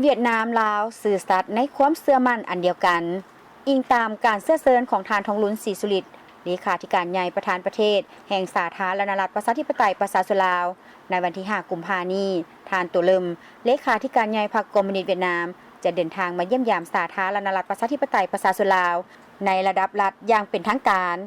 ຫວຽດນາມ-ລາວ ຊື່ສັດໃນຄວາມເຊື່ອໝັ້ນອັນດຽວກັນ. ອີງຕາມການເຊື້ອເຊີນຂອງທ່ານ ທອງລຸນ ສີສຸລິດ ເລຂາທິການໃຫຍ່ ປະທານປະເທດແຫ່ງສາທາລະນະລັດ ປະຊາທິປະໄຕ ປະຊາຊົນລາວ, ໃນວັນທີຫ້າ ກຸມພານີ້, ທ່ານ ໂຕເລິມ ເລຂາທິການໃຫຍ່ພັກຄອມມູນິດຫວຽດນາມ ຈະເດີນທາງມາຢ້ຽມຢາມສາທາລະນະລັດ ປະຊາທິປະໄຕ ປະຊາຊົນລາວ ໃນລະດັບລັດຢ່າງເປັນທາງການ.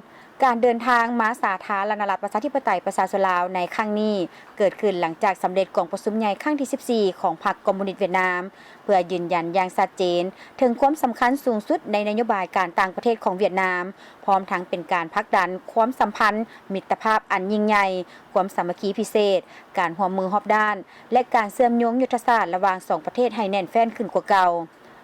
ການເດີນທາງມາສາທາລະນະລັດ ປະຊາທິປະໄຕ ປະຊາຊົນລາວໃນຄັ້ງນີ້ ເກີດຂຶ້ນຫຼັງຈາກສຳເລັດກອງປະຊຸມໃຫຍ່ຄັ້ງທີສິບສີ່ ຂອງພັກຄອມມູນິດຫວຽດນາມ ເພື່ອຢືນຢັນຢ່າງຊັດເຈນເຖິງຄວາມສຳຄັນສູງສຸດໃນນະໂຍບາຍການຕ່າງປະເທດຂອງຫວຽດນາມ, ພ້ອມທັງເປັນການຜັກດັນຄວາມສຳພັນມິດຕະພາບອັນຍິ່ງໃຫຍ່, ຄວາມສາມັກຄີພິເສດ, ການຮ່ວມມືຮອບດ້ານ ແລະ ການເຊື່ອມໂຍງຍຸດທະສາດລະຫວ່າງສອງປະເທດໃຫ້ແໜ້ນແຟ້ນຂຶ້ນກວ່າເກົ່າ.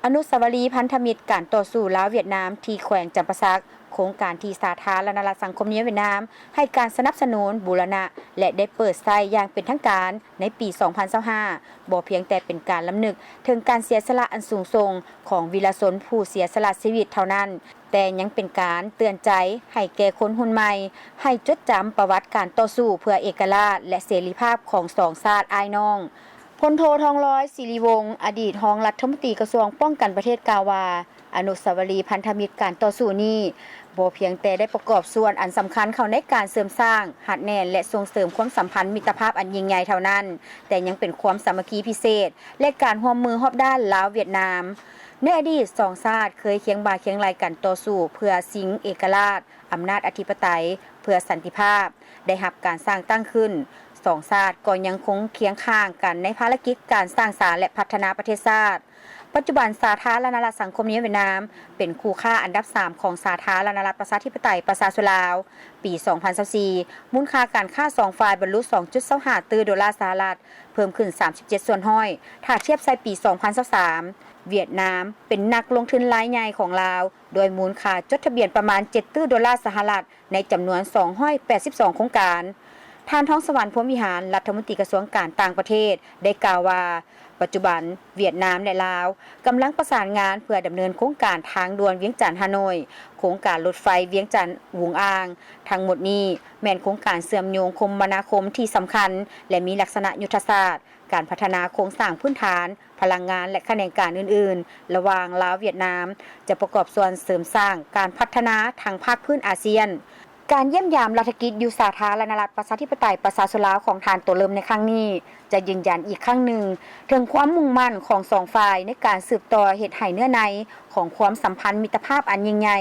ອະນຸສາວະລີພັນທະມິດການຕໍ່ສູ້ລາວ-ຫວຽດນາມທີ່ແຂວງຈຳປາສັກ, ໂຄງການທີ່ສາທາລະນະລັດສັງຄົມນິຍົມຫວຽດນາມໃຫ້ການສະໜັບສະໜູນ, ບູລະນະ ແລະ ໄດ້ເປີດໃຊ້ຢ່າງເປັນທາງການໃນປີສອງພັນຊາວຫ້າ ບໍ່ພຽງແຕ່ເປັນການລຳນຶກເຖິງການເສຍສະຫຼະອັນສູງສົ່ງຂອງວີລະຊົນຜູ້ເສຍສະຫຼະຊີວິດເທົ່ານັ້ນ, ແຕ່ຍັງເປັນການເຕືອນໃຈໃຫ້ແກ່ຄົນຮຸ່ນໃໝ່ ໃຫ້ຈົດຈຳປະຫວັດການຕໍ່ສູ້ເພື່ອເອກະລາດ ແລະ ເສລີພາບຂອງສອງຊາດອ້າຍນ້ອງ. ພົນໂທ ທອງລອຍ ສີລິວົງ ອະດີດຮອງລັດຖະມົນຕີກະຊວງປ້ອງກັນປະເທດ ກ່າວວ່າ ອະນຸສາວະລີພັນທະມິດການຕໍ່ສູ້ນີ້ ບໍ່ພຽງແຕ່ໄດ້ປະກອບສ່ວນອັນສຳຄັນເຂົ້າໃນການເສີມສ້າງ, ຮັດແໜ້ນ ແລະ ສົ່ງເສີມຄວາມສຳພັນມິດຕະພາບອັນຍິ່ງໃຫຍ່ເທົ່ານັ້ນ, ແຕ່ຍັງເປັນຄວາມສາມັກຄີພິເສດ ແລະ ການຮ່ວມມືຮອບດ້ານລາວ-ຫວຽດນາມ. ໃນອະດີດ, ສອງຊາດເຄີຍຄຽງບ່າຄຽງໄຫຼ່ກັນຕໍ່ສູ້ເພື່ອຊິງເອກະລາດ, ອຳນາດອະທິປະໄຕ, ເພື່ອສັນຕິພາບ ໄດ້ຮັບການສ້າງຕັ້ງຂຶ້ນ. ສອງຊາດກໍຍັງຄົງຄຽງຂ້າງກັນໃນພາລະກິດການສ້າງສານ ແລະ ພັດທະນາປະເທດຊາດ. ປັດຈຸບັນ, ສາທາລະນະລັດສັງຄົມນິຍົມຫວຽດນາມ ເປັນຄູ່ຄ້າອັນດັບສາມຂອງສາທາລະນະລັດປະຊາທິປະໄຕປະຊາຊົນລາວ. ປີສອງພັນຊາວສີ່ ມູນຄ່າການຄ້າສອງຝ່າຍບັນລຸສອງຈຸດຊາວຫ້າຕື້ໂດລາສະຫະລັດ, ເພີ່ມຂຶ້ນສາມສິບເຈັດສ່ວນຮ້ອຍ ຖ້າທຽບໃສ່ປີສອງພັນຊາວສາມ. ຫວຽດນາມເປັນນັກລົງທຶນລາຍໃຫຍ່ຂອງລາວ ດ້ວຍມູນຄ່າຈົດທະບຽນປະມານເຈັດຕື້ໂດລາສະຫະລັດ ໃນຈຳນວນສອງຮ້ອຍແປດສິບສອງໂຄງການ. ທ່ານ ທອງສະຫວັນ ພົມວິຫານ ລັດຖະມົນຕີກະຊວງການຕ່າງປະເທດ ໄດ້ກ່າວວ່າ ປັດຈຸບັນຫວຽດນາມ ແລະ ລາວ ກຳລັງປະສານງານເພື່ອດຳເນີນໂຄງການທາງດ່ວນວຽງຈັນ-ຮ່າໂນຍ, ໂຄງການລົດໄຟວຽງຈັນ-ຫວຸງອາງ. ທັງໝົດນີ້ແມ່ນໂຄງການເຊື່ອມໂຍງຄົມມະນາຄົມທີ່ສຳຄັນ ແລະ ມີລັກສະນະຍຸດທະສາດ, ການພັດທະນາໂຄງສ້າງພື້ນຖານ, ພະລັງງານ ແລະ ຂະແໜງການອື່ນໆ ລະຫວ່າງລາວ-ຫວຽດນາມ ຈະປະກອບສ່ວນເສີມສ້າງການພັດທະນາທັງພາກພື້ນອາຊຽນ. ການຢ້ຽມຢາມລັດຖະກິດຢູ່ສາທາລະນະລັດປະຊາທິປະໄຕປະຊາຊົນລາວຂອງທ່ານ ໂຕເລີມ ໃນຄັ້ງນີ້ ຈະຢືນຢັນອີກຄັ້ງໜຶ່ງເຖິງຄວາມມຸ່ງໝັ້ນຂອງສອງຝ່າຍໃນການສືບຕໍ່ເຮັດໃຫ້ເນື້ອໃນຂອງຄວາມສຳພັນມິດຕະພາບອັນຍິ່ງໃຫຍ່,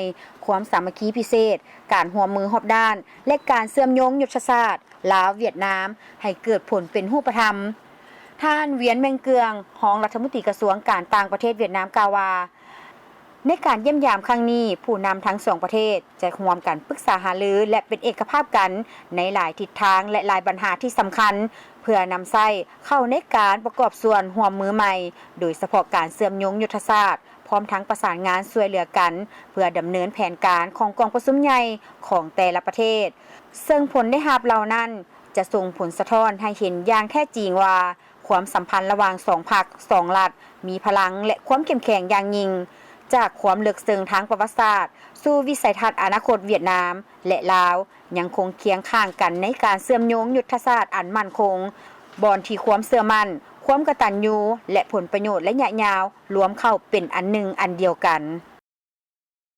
ຄວາມສາມັກຄີພິເສດ, ການຮ່ວມມືຮອບດ້ານ ແລະ ການເຊື່ອມໂຍງຍຸດທະສາດລາວ-ຫວຽດນາມ ໃຫ້ເກີດຜົນເປັນຮູບປະທຳ. ທ່ານ ວຽນ ເມັງເກືອງ ຮອງລັດຖະມົນຕີກະຊວງການຕ່າງປະເທດຫວຽດນາມ ກ່າວວ່າ ໃນການຢ້ຽມຢາມຄັ້ງນີ້, ຜູ້ນຳທັງສອງປະເທດຈະຮ່ວມກັນປຶກສາຫາລື ແລະ ເປັນເອກະພາບກັນໃນຫຼາຍທິດທາງ ແລະ ຫຼາຍບັນຫາທີ່ສຳຄັນ ເພື່ອນຳໃຊ້ເຂົ້າໃນການປະກອບສ່ວນຮ່ວມມືໃໝ່, ໂດຍສະເພາະການເຊື່ອມໂຍງຍຸດທະສາດ, ພ້ອມທັງປະສານງານຊ່ວຍເຫຼືອກັນ ເພື່ອດຳເນີນແຜນການຂອງກອງປະຊຸມໃຫຍ່ຂອງແຕ່ລະປະເທດ. ເຊິ່ງຜົນໄດ້ຮັບເຫຼົ່ານັ້ນ ຈະສົ່ງຜົນສະທ້ອນໃຫ້ເຫັນຢ່າງແທ້ຈິງວ່າ ຄວາມສຳພັນລະຫວ່າງສອງພັກ, ສອງລັດ ມີພະລັງ ແລະ ຄວາມເຂັ້ມແຂງຢ່າງຍິ່ງ. ຈາກຄວາມເລິກເຊິ່ງທາງປະຫວັດສາດ ສູ່ວິໄສທັດອະນາຄົດຫວຽດນາມ ແລະ ລາວ ຍັງຄົງຄຽງຂ້າງກັນໃນການເຊື່ອມໂຍງຍຸດທະສາດອັນໝັ້ນຄົງ, ບ່ອນທີ່ຄວາມເຊື່ອໝັ້ນ, ຄວາມກະຕັນຍູ ແລະ ຜົນປະໂຫຍດໄລຍະຍາວລວມເຂົ້າເປັນອັນໜຶ່ງອັນດຽວກັນ.